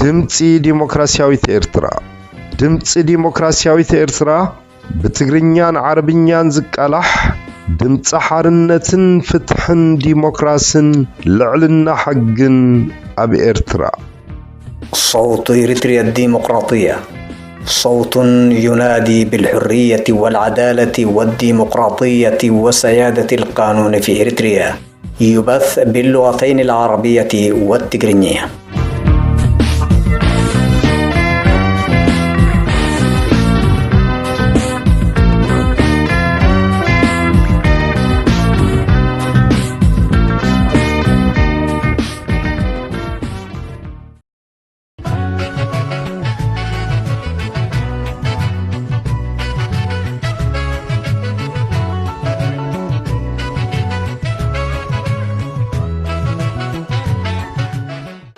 ድምጺ ዲሞክራሲያዊት ኤርትራ። ድምጺ ዲሞክራሲያዊት ኤርትራ ብትግርኛን ዓረብኛን ዝቃላሕ ድምጺ ሓርነትን ፍትሕን ዲሞክራስን ልዕልና ሕግን ኣብ ኤርትራ። صوت إريتريا الديمقراطية، صوت ينادي بالحرية والعدالة والديمقراطية وسيادة القانون في إريتريا. يبث باللغتين العربية والتجرينية.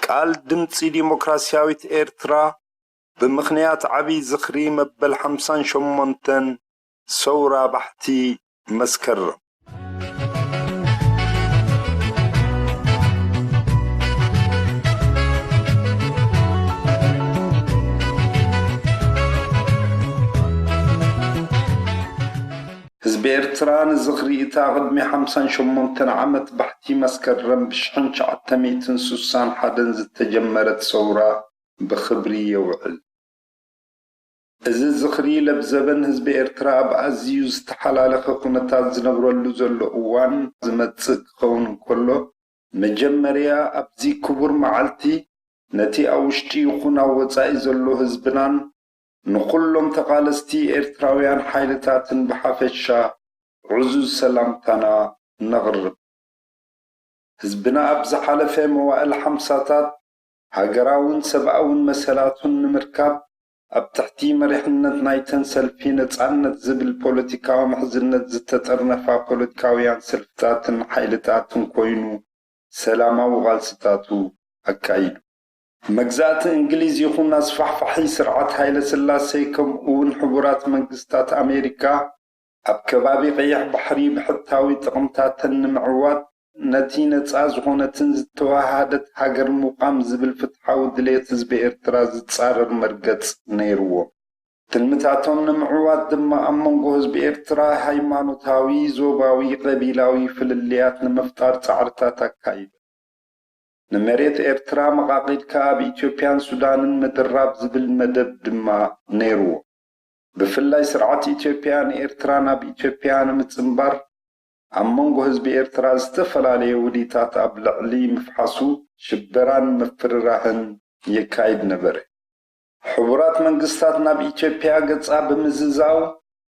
ቃል ድምጺ ዲሞክራሲያዊት ኤርትራ ብምኽንያት ዓቢ ዝኽሪ መበል ሓምሳን ሸሞንተን ሰውራ ባሕቲ መስከረም። ህዝቢ ኤርትራ ንዝኽሪ እታ ቅድሚ ሓምሳን ሸሞንተን ዓመት ባሕቲ መስከረም ብሽሕን ትሽዓተ ሚእትን ስሳን ሓደን ዝተጀመረት ሰውራ ብኽብሪ የውዕል። እዚ ዝኽሪ ለብዘበን ህዝቢ ኤርትራ ኣብ ኣዝዩ ዝተሓላለኸ ኩነታት ዝነብረሉ ዘሎ እዋን ዝመጽእ ክኸውን እንከሎ፣ መጀመርያ ኣብዚ ክቡር መዓልቲ ነቲ ኣብ ውሽጢ ይኹን ኣብ ወጻኢ ዘሎ ህዝብናን ንኹሎም ተቓለስቲ ኤርትራውያን ሓይልታትን ብሓፈሻ ዕዙዝ ሰላምታና ነቕርብ። ህዝብና ኣብ ዝሓለፈ መዋእል ሓምሳታት ሃገራውን ሰብኣውን መሰላቱን ንምርካብ ኣብ ትሕቲ መሪሕነት ናይተን ሰልፊ ነጻነት ዝብል ፖለቲካዊ ምሕዝነት ዝተጠርነፋ ፖለቲካውያን ሰልፍታትን ሓይልታትን ኮይኑ ሰላማዊ ቃልስታቱ ኣካይዱ። መግዛእቲ እንግሊዝ ይኹን ኣስፋሕፋሒ ስርዓት ሃይለ ስላሴ ከምኡ እውን ሕቡራት መንግስታት ኣሜሪካ ኣብ ከባቢ ቀይሕ ባሕሪ ብሕታዊ ጥቕምታተን ንምዕዋት ነቲ ነጻ ዝኾነትን ዝተወሃሃደት ሃገር ምቋም ዝብል ፍትሓዊ ድሌት ህዝቢ ኤርትራ ዝጻረር መርገጽ ነይርዎም። ትልምታቶም ንምዕዋት ድማ ኣብ መንጎ ህዝቢ ኤርትራ ሃይማኖታዊ፣ ዞባዊ፣ ቀቢላዊ ፍልልያት ንምፍጣር ጻዕርታት ኣካይዶም። ንመሬት ኤርትራ መቓቒልካ ኣብ ኢትዮጵያን ሱዳንን ምድራብ ዝብል መደብ ድማ ነይርዎ። ብፍላይ ስርዓት ኢትዮጵያ ንኤርትራ ናብ ኢትዮጵያ ንምጽንባር ኣብ መንጎ ህዝቢ ኤርትራ ዝተፈላለየ ውዲታት ኣብ ልዕሊ ምፍሓሱ ሽበራን ምፍርራህን የካይድ ነበረ። ሕቡራት መንግስታት ናብ ኢትዮጵያ ገጻ ብምዝዛው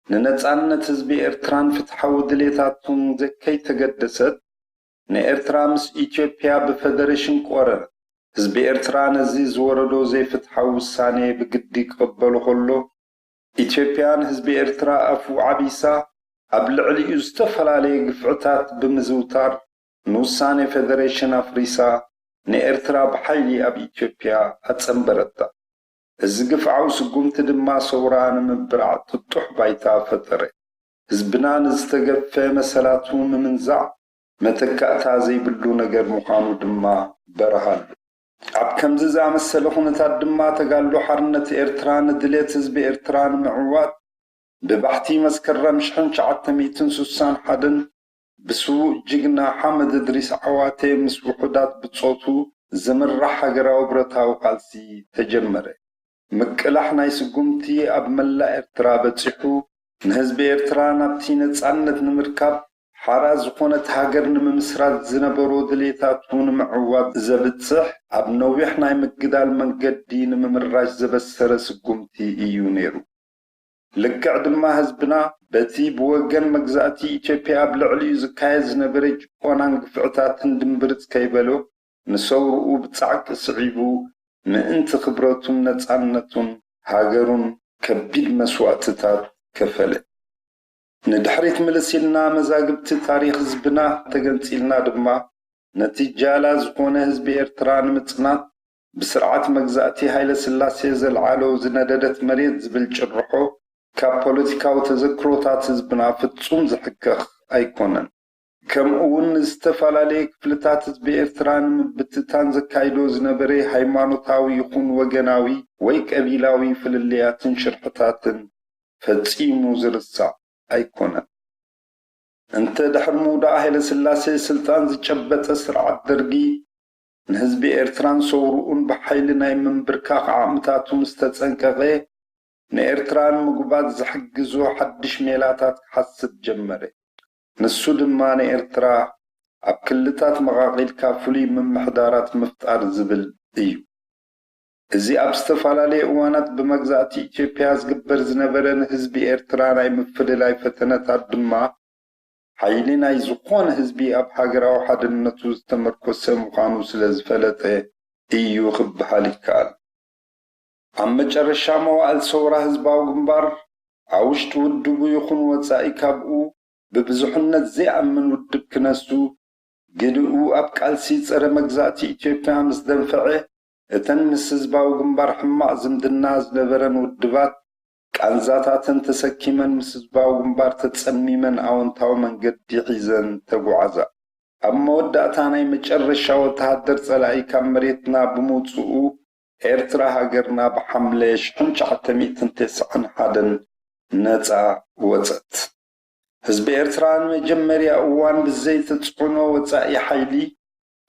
ንነጻነት ህዝቢ ኤርትራን ፍትሓዊ ድሌታቱን ከይተገደሰት ንኤርትራ ምስ ኢትዮጵያ ብፈደሬሽን ቆረ። ህዝቢ ኤርትራ ነዚ ዝወረዶ ዘይፍትሓዊ ውሳኔ ብግዲ ክቕበሎ ከሎ፣ ኢትዮጵያ ንህዝቢ ኤርትራ ኣፉ ዓቢሳ ኣብ ልዕሊኡ ዝተፈላለየ ግፍዕታት ብምዝውታር ንውሳኔ ፈደሬሽን ኣፍሪሳ ንኤርትራ ብሓይሊ ኣብ ኢትዮጵያ ኣጸንበረታ። እዚ ግፍዓዊ ስጉምቲ ድማ ሰውራ ንምብራዕ ጥጡሕ ባይታ ፈጠረ። ህዝብና ንዝተገፈ መሰላቱ ንምንዛዕ መተካእታ ዘይብሉ ነገር ምዃኑ ድማ በርሃሉ። ኣብ ከምዚ ዝኣመሰለ ኩነታት ድማ ተጋድሎ ሓርነት ኤርትራ ንድሌት ህዝቢ ኤርትራ ንምዕዋት ብባሕቲ መስከረም ሽሕን ትሽዓተ ሚእትን ስሳን ሓደን ብስዉእ ጅግና ሓመድ እድሪስ ዓዋተ ምስ ውሑዳት ብጾቱ ዝምራሕ ሃገራዊ ብረታዊ ቃልሲ ተጀመረ። ምቅላሕ ናይ ስጉምቲ ኣብ መላእ ኤርትራ በጺሑ፣ ንህዝቢ ኤርትራ ናብቲ ነጻነት ንምርካብ ሓራ ዝኾነት ሃገር ንምምስራት ዝነበሮ ድሌታቱ ንምዕዋት ዘብጽሕ ኣብ ነዊሕ ናይ ምግዳል መንገዲ ንምምራሽ ዘበሰረ ስጉምቲ እዩ ነይሩ። ልክዕ ድማ ህዝብና በቲ ብወገን መግዛእቲ ኢትዮጵያ ኣብ ልዕሊኡ ዝካየድ ዝነበረ ጭቆናን ግፍዕታትን ድምብርጽ ከይበሎ ንሰውርኡ ብጻዕቂ ስዒቡ ምእንቲ ክብረቱን ነጻነቱን ሃገሩን ከቢድ መስዋእትታት ከፈለ። ንድሕሪት ምልስ ኢልና መዛግብቲ ታሪኽ ህዝብና ተገንጺልና ድማ ነቲ ጃላ ዝኾነ ህዝቢ ኤርትራ ንምጽናት ብስርዓት መግዛእቲ ሃይለ ስላሴ ዘልዓሎ ዝነደደት መሬት ዝብል ጭርሖ ካብ ፖለቲካዊ ተዘክሮታት ህዝብና ፍጹም ዝሕከኽ ኣይኮነን። ከምኡ እውን ንዝተፈላለየ ክፍልታት ህዝቢ ኤርትራ ንምብትታን ዘካይዶ ዝነበረ ሃይማኖታዊ ይኹን ወገናዊ ወይ ቀቢላዊ ፍልልያትን ሽርሕታትን ፈጺሙ ዝርሳዕ ኣይኮነን። እንተ ድሕሪ ምውዳቕ ሃይለስላሴ ስልጣን ዝጨበጠ ስርዓት ደርጊ፣ ንህዝቢ ኤርትራን ሰውርኡን ብሓይሊ ናይ ምንብርካኽ ዓቕምታቱ ምስ ተጸንቀቐ፣ ንኤርትራ ንምጉባጥ ዝሕግዞ ሓድሽ ሜላታት ክሓስብ ጀመረ። ንሱ ድማ ንኤርትራ ኣብ ክልታት መቓቒልካ ፍሉይ ምምሕዳራት ምፍጣር ዝብል እዩ። እዚ ኣብ ዝተፈላለየ እዋናት ብመግዛእቲ ኢትዮጵያ ዝግበር ዝነበረ ንህዝቢ ኤርትራ ናይ ምፍልላይ ፈተነታት ድማ፣ ሓይሊ ናይ ዝኾነ ህዝቢ ኣብ ሃገራዊ ሓድነቱ ዝተመርኮሰ ምዃኑ ስለ ዝፈለጠ እዩ ክበሃል ይከኣል። ኣብ መጨረሻ መዋእል ሰውራ ህዝባዊ ግንባር፣ ኣብ ውሽጢ ውድቡ ይኹን ወጻኢ ካብኡ ብብዙሕነት ዘይኣምን ውድብ ክነሱ፣ ግድኡ ኣብ ቃልሲ ጸረ መግዛእቲ ኢትዮጵያ ምስ ደንፈዐ፣ እተን ምስ ህዝባዊ ግንባር ሕማቕ ዝምድና ዝነበረን ውድባት፣ ቃንዛታተን ተሰኪመን ምስ ህዝባዊ ግንባር ተጸሚመን ኣወንታዊ መንገዲ ሒዘን ተጓዓዛ። ኣብ መወዳእታ ናይ መጨረሻ ወተሃደር ጸላኢ ካብ መሬትና ብምውጽኡ፣ ኤርትራ ሃገርና ብሓምለ ሽሕን ትሽዓተ ሚእትን ተስዓን ሓደን ነጻ ወጸት። ህዝቢ ኤርትራ ንመጀመርያ እዋን ብዘይ ተጽዕኖ ወጻኢ ሓይሊ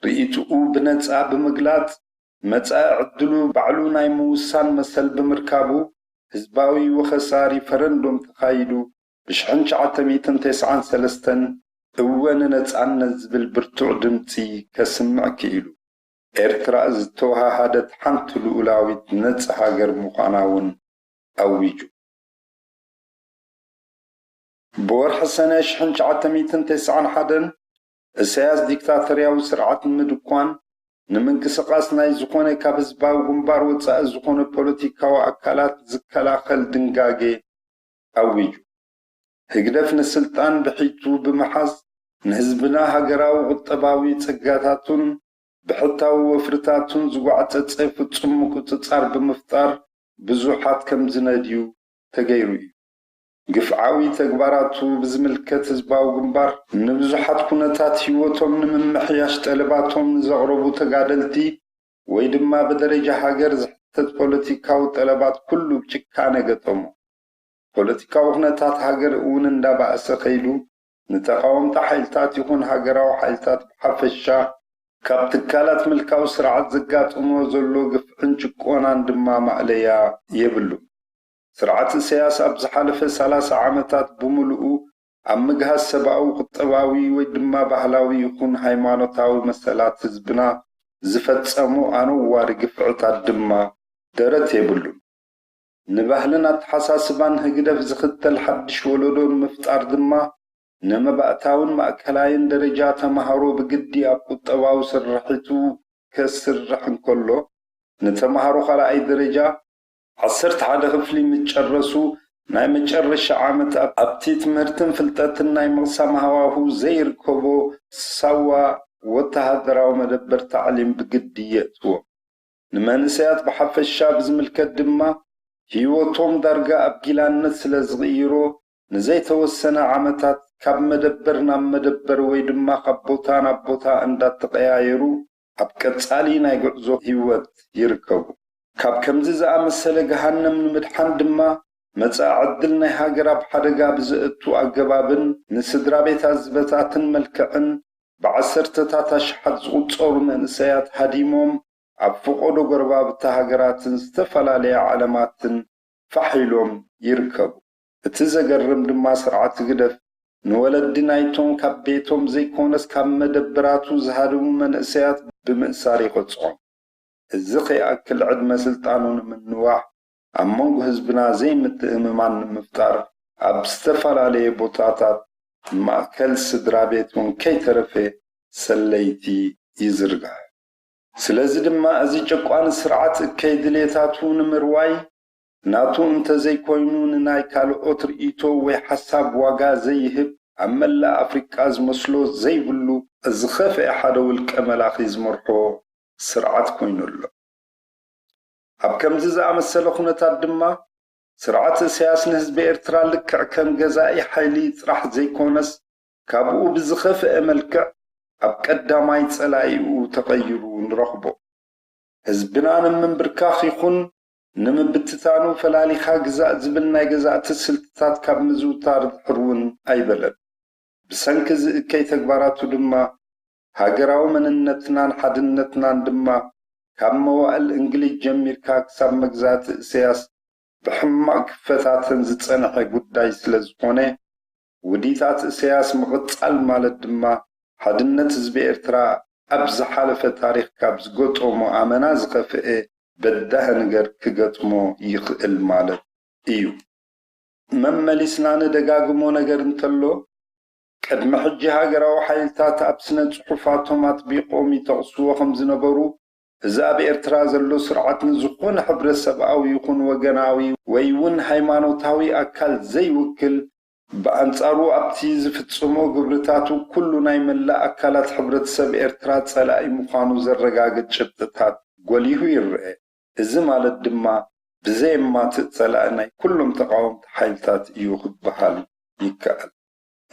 ርእይትኡ ብነጻ ብምግላጽ፣ መጻኢ ዕድሉ ባዕሉ ናይ ምውሳን መሰል ብምርካቡ፣ ህዝባዊ ወኸሳ ሪፈረንዶም ተኻይዱ፣ ብሽሕን ትሽዓተ ሚእትን ተስዓን ሰለስተን እወ ንነጻነት ዝብል ብርቱዕ ድምጺ ከስምዕ ክኢሉ። ኤርትራ ዝተወሃሃደት ሓንቲ ልኡላዊት ነጻ ሃገር ምዃና እውን ኣዊጁ። ብወርሒ ሰነ ሽሕን ትሽዓተ ሚእትን ተስዓን ሓደን፣ እሰያስ ዲክታቶርያዊ ስርዓት ንምድኳን፣ ንምንቅስቓስ ናይ ዝኾነ ካብ ህዝባዊ ግንባር ወጻኢ ዝኾነ ፖለቲካዊ ኣካላት ዝከላኸል ድንጋጌ ኣዊጁ። ህግደፍ ንስልጣን ብሒቱ ብምሓዝ፣ ንህዝብና ሃገራዊ ቁጠባዊ ጸጋታቱን ብሕታዊ ወፍርታቱን ዝጓዕጸጸ ፍጹም ምቁጽጻር ብምፍጣር፣ ብዙሓት ከም ዝነድዩ ተገይሩ እዩ። ግፍዓዊ ተግባራቱ ብዝምልከት ህዝባዊ ግንባር ንብዙሓት ኩነታት ህይወቶም ንምምሕያሽ ጠለባቶም ንዘቕረቡ ተጋደልቲ ወይ ድማ ብደረጃ ሃገር ዝሕተት ፖለቲካዊ ጠለባት ኩሉ ብጭካነ ገጠሞ። ፖለቲካዊ ኩነታት ሃገር እውን እንዳባእሰ ከይዱ፣ ንተቓወምቲ ሓይልታት ይኹን ሃገራዊ ሓይልታት ብሓፈሻ ካብ ትካላት ምልካዊ ስርዓት ዘጋጥሞ ዘሎ ግፍዕን ጭቆናን ድማ ማእለያ የብሉ። ስርዓት እሰያስ ኣብ ዝሓለፈ ሰላሳ ዓመታት ብምሉኡ ኣብ ምግሃስ ሰብኣዊ፣ ቁጠባዊ ወይ ድማ ባህላዊ ይኹን ሃይማኖታዊ መሰላት ህዝብና ዝፈጸሞ ኣነዋሪ ግፍዕታት ድማ ደረት የብሉን። ንባህልን ኣተሓሳስባን ህግደፍ ዝኽተል ሓድሽ ወለዶ ንምፍጣር ድማ፣ ንመባእታውን ማእከላይን ደረጃ ተማሃሮ ብግዲ ኣብ ቁጠባዊ ስርሒቱ ከስርሕ እንከሎ፣ ንተማሃሮ ካልኣይ ደረጃ ዓሰርተ ሓደ ክፍሊ ምስ ጨረሱ፣ ናይ መጨረሻ ዓመት ኣብ-፣ ኣብቲ ትምህርትን ፍልጠትን ናይ ምቕሳም ሃዋሁ ዘይርከቦ ሳዋ ወተሃደራዊ መደበር ታዕሊም ብግዲ የእትዎም። ንመንእሰያት ብሓፈሻ ብዝምልከት ድማ፣ ህይወቶም ዳርጋ ኣብ ጊላነት ስለ ዝቕይሮ፣ ንዘይተወሰነ ዓመታት ካብ መደበር ናብ መደበር ወይ ድማ ካብ ቦታ ናብ ቦታ እንዳተቐያየሩ ኣብ ቀጻሊ ናይ ጉዕዞ ህይወት ይርከቡ። ካብ ከምዚ ዝኣመሰለ ገሃነም ንምድሓን ድማ፣ መጻኢ ዕድል ናይ ሃገር ኣብ ሓደጋ ብዘእቱ ኣገባብን ንስድራ ቤታት ዝበታትን መልክዕን፣ ብዓሰርተታት ኣሽሓት ዝቑጸሩ መንእሰያት ሃዲሞም ኣብ ፈቐዶ ጎረባብቲ ሃገራትን ዝተፈላለያ ዓለማትን ፋሕ ኢሎም ይርከቡ። እቲ ዘገርም ድማ፣ ስርዓት ህግደፍ ንወለዲ ናይቶም ካብ ቤቶም ዘይኮነስ ካብ መደብራቱ ዝሃደሙ መንእሰያት ብምእሳር ይቐጽዖም። እዚ ከይኣክል፣ ዕድመ ስልጣኑ ንምንዋሕ፣ ኣብ መንጎ ህዝብና ዘይምትእምማን ንምፍጣር፣ ኣብ ዝተፈላለየ ቦታታት ማእከል ስድራ ቤት እውን ከይተረፈ ሰለይቲ ይዝርግሕ። ስለዚ ድማ፣ እዚ ጨቋኒ ስርዓት እከይ ድሌታቱ ንምርዋይ፣ ናቱ እንተዘይኮይኑ ንናይ ካልኦት ርእይቶ ወይ ሓሳብ ዋጋ ዘይህብ፣ ኣብ መላእ ኣፍሪቃ ዝመስሎ ዘይብሉ ዝኸፍአ ሓደ ውልቀ መላኺ ዝመርሖ ስርዓት ኮይኑ ኣሎ። ኣብ ከምዚ ዝኣመሰለ ኩነታት ድማ፣ ስርዓት እስያስ ንህዝቢ ኤርትራ ልክዕ ከም ገዛኢ ሓይሊ ጥራሕ ዘይኮነስ፣ ካብኡ ብዝኸፍአ መልክዕ ኣብ ቀዳማይ ጸላኢኡ ተቐይሩ ንረኽቦ። ህዝብና ንምንብርካኽ ይኹን ንምብትታኑ ፈላሊኻ ግዛእ ዝብል ናይ ገዛእቲ ስልትታት ካብ ምዝውታር ድሕር እውን ኣይበለን። ብሰንኪ እዚ እከይ ተግባራቱ ድማ ሃገራዊ መንነትናን ሓድነትናን ድማ ካብ መዋእል እንግሊዝ ጀሚርካ ክሳብ መግዛእቲ እሰያስ ብሕማቕ ክፈታተን ዝጸንሐ ጉዳይ ስለ ዝኾነ፣ ውዲታት እሰያስ ምቕጻል ማለት ድማ ሓድነት ህዝቢ ኤርትራ ኣብ ዝሓለፈ ታሪኽ ካብ ዝገጠሞ ኣመና ዝኸፍኤ በዳሂ ነገር ክገጥሞ ይኽእል ማለት እዩ። መመሊስና ንደጋግሞ ነገር እንተሎ፣ ቅድሚ ሕጂ ሃገራዊ ሓይልታት ኣብ ስነ ጽሑፋቶም ኣጥቢቖም ይጠቕስዎ ከም ዝነበሩ፣ እዚ ኣብ ኤርትራ ዘሎ ስርዓት ንዝኾነ ሕብረ ሰብኣዊ ይኹን ወገናዊ ወይ እውን ሃይማኖታዊ ኣካል ዘይውክል፣ ብኣንጻሩ ኣብቲ ዝፍጽሞ ግብርታቱ ኩሉ ናይ መላእ ኣካላት ሕብረተሰብ ኤርትራ ጸላኢ ምዃኑ ዘረጋግጽ ጭብጥታት ጎሊሁ ይረአ። እዚ ማለት ድማ ብዘየማትእ ጸላኢ ናይ ኩሎም ተቓወምቲ ሓይልታት እዩ ክበሃል ይከኣል።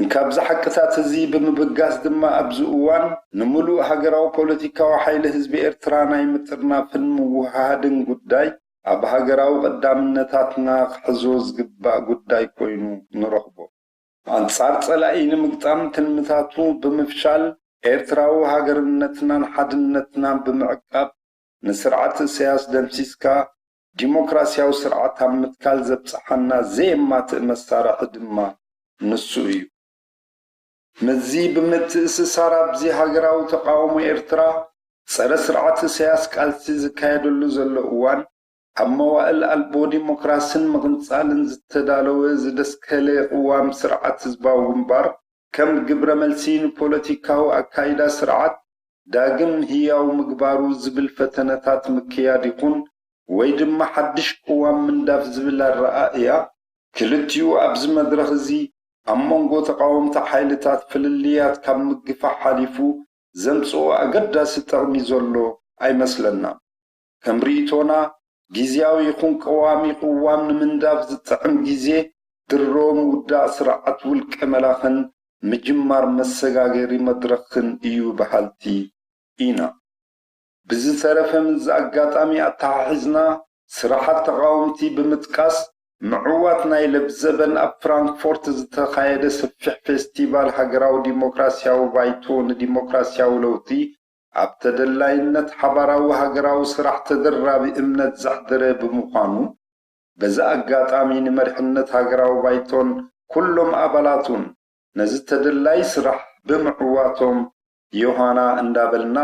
እንካብዚ ሓቅታት እዚ ብምብጋስ ድማ ኣብዚ እዋን ንምሉእ ሃገራዊ ፖለቲካዊ ሓይሊ ህዝቢ ኤርትራ ናይ ምጥርናፍን ምውህሃድን ጉዳይ ኣብ ሃገራዊ ቀዳምነታትና ክሕዞ ዝግባእ ጉዳይ ኮይኑ ንረኽቦ። ኣንጻር ጸላኢ ንምግጣም ትልምታቱ ብምፍሻል፣ ኤርትራዊ ሃገርነትናን ሓድነትናን ብምዕቃብ፣ ንስርዓት እሰያስ ደምሲስካ ዲሞክራሲያዊ ስርዓት ኣብ ምትካል ዘብጽሓና ዘየማትእ መሳርሒ ድማ ንሱ እዩ። ምስዚ ብምትእስሳር፣ ኣብዚ ሃገራዊ ተቓውሞ ኤርትራ ጸረ ስርዓት እሰያስ ቃልሲ ዝካየደሉ ዘሎ እዋን፣ ኣብ መዋእል ኣልቦ ዲሞክራስን ምቕንጻልን ዝተዳለወ ዝደስከለ ቅዋም ስርዓት ህዝባዊ ግንባር፣ ከም ግብረ መልሲ ንፖለቲካዊ ኣካይዳ ስርዓት ዳግም ህያው ምግባሩ ዝብል ፈተነታት ምክያድ ይኹን፣ ወይ ድማ ሓድሽ ቅዋም ምንዳፍ ዝብል ኣረኣእያ፣ ክልቲኡ ኣብዚ መድረኽ እዚ ኣብ መንጎ ተቓወምቲ ሓይልታት ፍልልያት ካብ ምግፋሕ ሓሊፉ ዘምጽኦ ኣገዳሲ ጥቕሚ ዘሎ ኣይመስለናን። ከም ርኢቶና፣ ግዝያዊ ይኹን ቀዋሚ ቅዋም ንምንዳፍ ዝጥዕም ግዜ ድሮ ምውዳእ ስርዓት ውልቀ መላኽን ምጅማር መሰጋገሪ መድረኽን እዩ በሃልቲ ኢና። ብዝተረፈ፣ ምስዚ ኣጋጣሚ ኣተሓሒዝና ስራሓት ተቓወምቲ ብምጥቃስ፣ ምዕዋት ናይ ለብዘበን ኣብ ፍራንክፎርት ዝተኻየደ ሰፊሕ ፌስቲቫል ሃገራዊ ዲሞክራሲያዊ ባይቶ ንዲሞክራሲያዊ ለውጢ ኣብ ተደላይነት ሓባራዊ ሃገራዊ ስራሕ ተደራቢ እምነት ዘሕደረ ብምዃኑ፣ በዚ ኣጋጣሚ ንመሪሕነት ሃገራዊ ባይቶን ኩሎም ኣባላቱን ነዚ ተደላይ ስራሕ ብምዕዋቶም ዮሃና እንዳበልና፣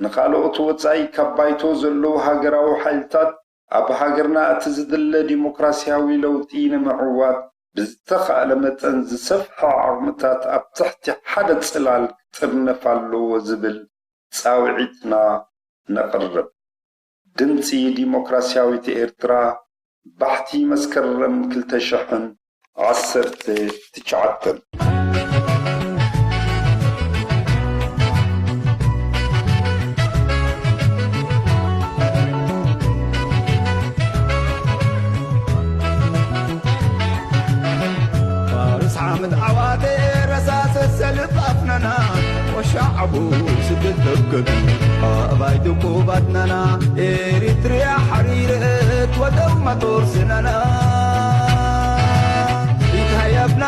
ንኻልኦት ወጻኢ ካብ ባይቶ ዘለዉ ሃገራዊ ሓይልታት ኣብ ሃገርና እቲ ዝድለ ዲሞክራሲያዊ ለውጢ ንምዕዋት ብዝተኻእለ መጠን ዝሰፍሐ ዓቕምታት ኣብ ትሕቲ ሓደ ጽላል ክጥርነፍ ኣለዎ ዝብል ጻውዒትና ነቕርብ። ድምጺ ዲሞክራሲያዊት ኤርትራ፣ ባሕቲ መስከረም ክልተ ሽሕን ዓሰርተ ትሽዓተን። ፋርስ ሓምድ ዓዋተ ረሳሰ ሰልፍ ኣፍነና ወሻዕቡ ስግድ ተብገዱ ኣባይ ድቁባትናና ኤሪትርያ ሓሪረት ወደው መጦር ስነና ይታየብና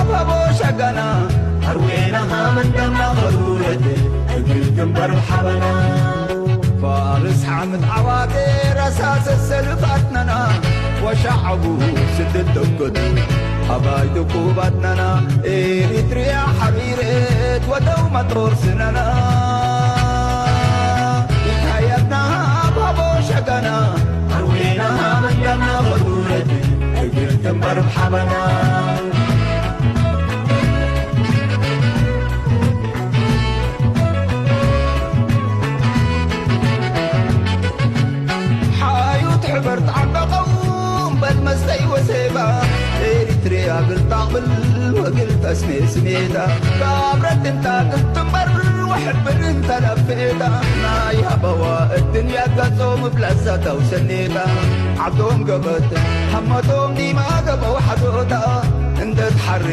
ባቦ ሸጋና ኣርዌና ሃመንዳና ኸሩረት እግል ግንበር ሓበና ፋርስ ሓምድ ዓዋተ ረሳሰ ሰልፍ ኣፍነና ወሻዕቡ ስግድ ተብገዱ ኣባይ ድቁባትናና ኤሪትርያ ሓሪረት ወደው መጦር ስነና ይታየብና ባቦ ሸጋና ኣርዌና መንዳና ኸሩረት እግል ግንበር ሓበና ሓዩ ትሕበር ጣዕመ ቐውም በል መስተይ ወሴባ ኤሪትርያ ግልጣ ብል ወግል ተስሜ ስሜታ ካብ ረድንታ ግልጥምበር ወሕብር እንተለፌታ ናይ ኣበዋ እድንያ ገጾም ብለዘተው ሰኔታ ዓብዶም ገበት ሃመቶም ዲማ ገበው ሓዶታ እንደ ትሓሬ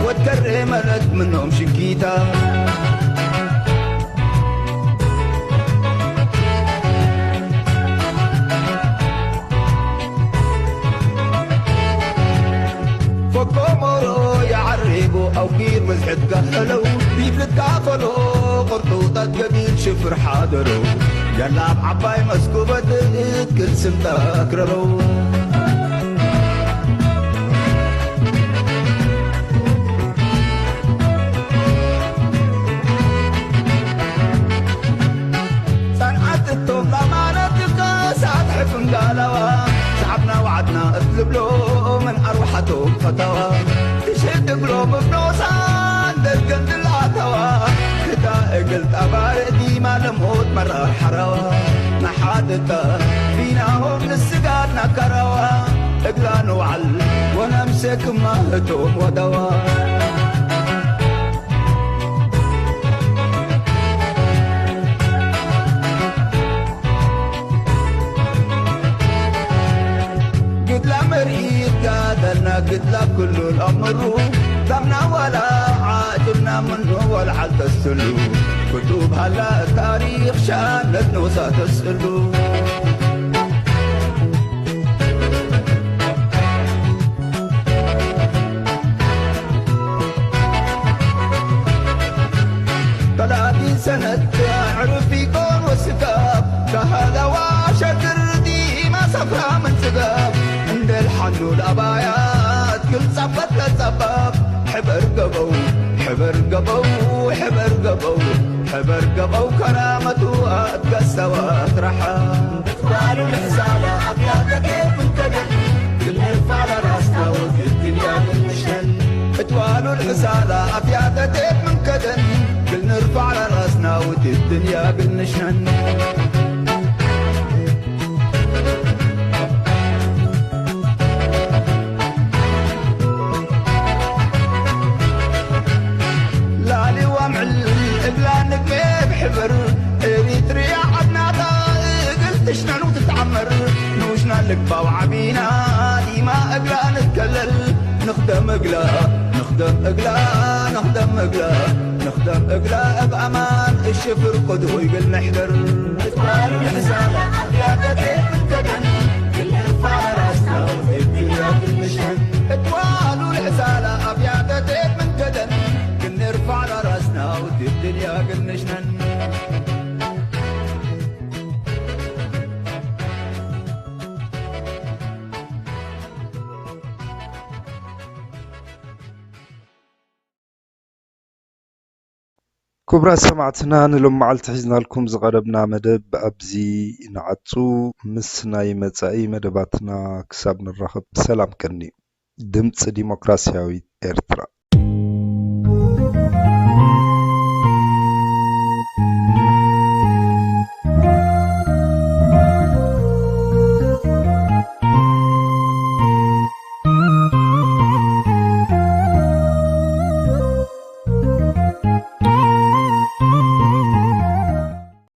ወድ ከሬ መለት ምኖም ሽኪታ። ፈኮሞሮ የዓሬቦ ኣውጊር ብዝሕት ከኸለው ቢብልካ ፈሎ ቁርጡጠት ገቢል ሽፍር ሓደረው። ያላ ኣብ ዓባይ መስኩበት እትክል ስምታ ክረረው። ጸንዓት እቶም ኣማነት ከሳት ሕፍንጋላዋ፣ ሰዓብና ወዓድና እትልብሎ ምን ኣርዋሓቶም ፈታዋ። ትሽድ እግሎም እብኖሳን ደገን ድላተዋ፣ ክታ እግል ጠባርእ ዲማ ለሞት መራር ሓራዋ። ንሓድቀ ቢናሆም ንስጋድ ናካራዋ፣ እግላ ንውዓል ወነምሴ ክማ እቶም ወደዋ። ግድላ መርኢት ጋደልና ግድላ ኩሉ ለምሩ፣ ዳምና ዋላ ዓጅብና ምኑ ወልዓል ተስሉ፣ ክቱብ ሃላ ታሪኽ ሻነት ንውሳ ተስእሉ። በላዲ ሰነት ዕርፊ ኮን ወስካብ ካህለዋ ሸግር ዲማ ሰፍራ ምን ጽጋብ እንደልሓኑ ለባያት ክልጻበት ለጸባብ ሕበር ገበው ሕበር ገበው ሕበር ገበው ሕበር ገበው ከራመቱ ኣትገሰዋ ትረሓ። እትባሉ ልሕሳላ ኣብያተ ኬፍ እንከደን ግንፋላ ራስታ ወግድ ድንያ ግንሽነን። እትባሉ ልሕሳላ ኣብያተ ኬፍ እንከደን ግንፋላ ራስና ውድድ ድንያ ግንሽነን። ላሊዋ ምዕል እግላ ንግብ ሕብር ኤሪትርያ ዓድናታ እግል ትሽነኑ ትተዓመር ንውሽና ልግባው ዓቢና ዲማ እግላ ንትከለል ንኽደም እግላ ንኽደም እግላ ንኽደም እግላ ንኽደም እግላ እብ ኣማን እሽፍር ቅድሁ ይብል ንሕደር። እትባሉ ልሕሳላ ኣብያተ ኬፍ እንከደን ግንፋላ ራስና ውድድ ድንያ ግንሽነን። እትባሉ ልሕሳላ ኣብያተ ኬፍ እንከደን ግንፋላ ራስና ውድድ ድንያ ግንሽነን። ክቡራት ሰማዕትና፣ ንሎም መዓልቲ ሒዝናልኩም ዝቐረብና መደብ ኣብዚ ንዓጹ። ምስ ናይ መጻኢ መደባትና ክሳብ ንራኸብ ብሰላም ቀንዩ። ድምጺ ዲሞክራስያዊት ኤርትራ።